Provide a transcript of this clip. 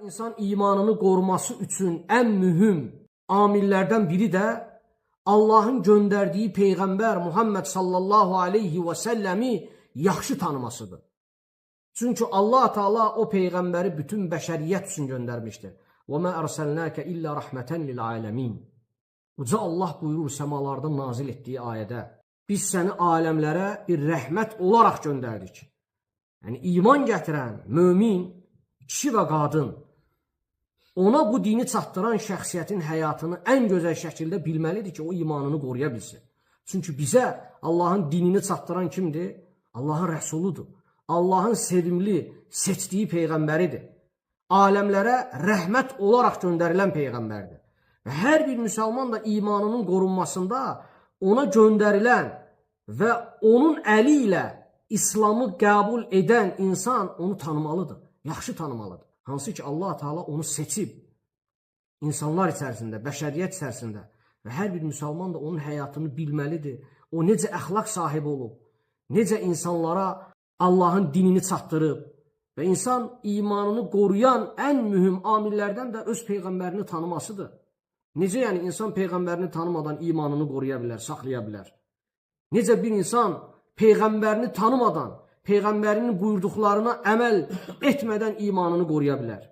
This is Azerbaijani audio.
İnsan imanını qoruması üçün ən mühüm amillərdən biri də Allahın göndərdiyi peyğəmbər Muhammed sallallahu aleyhi və səlləmi yaxşı tanımasıdır. Çünki Allah Teala o peyğəmbəri bütün bəşəriyyət üçün göndərmişdir. Və mə ərsəlnəkə illə rəhmətən lil aləmin. Uca Allah buyurur səmalarda nazil etdiyi ayədə: Biz səni aləmlərə bir rəhmət olaraq göndərdik. Yəni iman gətirən mömin, kişi və qadın ona bu dini çatdıran şəxsiyyətin həyatını ən gözəl şəkildə bilməlidir ki, o imanını qoruya bilsin. Çünki bizə Allahın dinini çatdıran kimdir? Allahın rəsuludur. Allahın sevimli, seçdiyi peyğəmbəridir. Aləmlərə rəhmət olaraq göndərilən peyğəmbərdir. Və hər bir müsəlman da imanının qorunmasında ona göndərilən və onun əli ilə İslamı qəbul edən insan onu tanımalıdır, yaxşı tanımalıdır. Hansı ki Allah Teala onu seçib insanlar içərisində, bəşəriyyət içərisində və hər bir müsəlman da onun həyatını bilməlidir. O necə əxlaq sahibi olub, necə insanlara Allahın dinini çatdırıb və insan imanını qoruyan ən mühüm amillərdən də öz peyğəmbərini tanımasıdır. Necə yəni insan peyğəmbərini tanımadan imanını qoruya bilər, saxlaya bilər? Necə bir insan peyğəmbərini tanımadan, peyğəmbərinin buyurduqlarına əməl etmədən imanını qoruya bilər?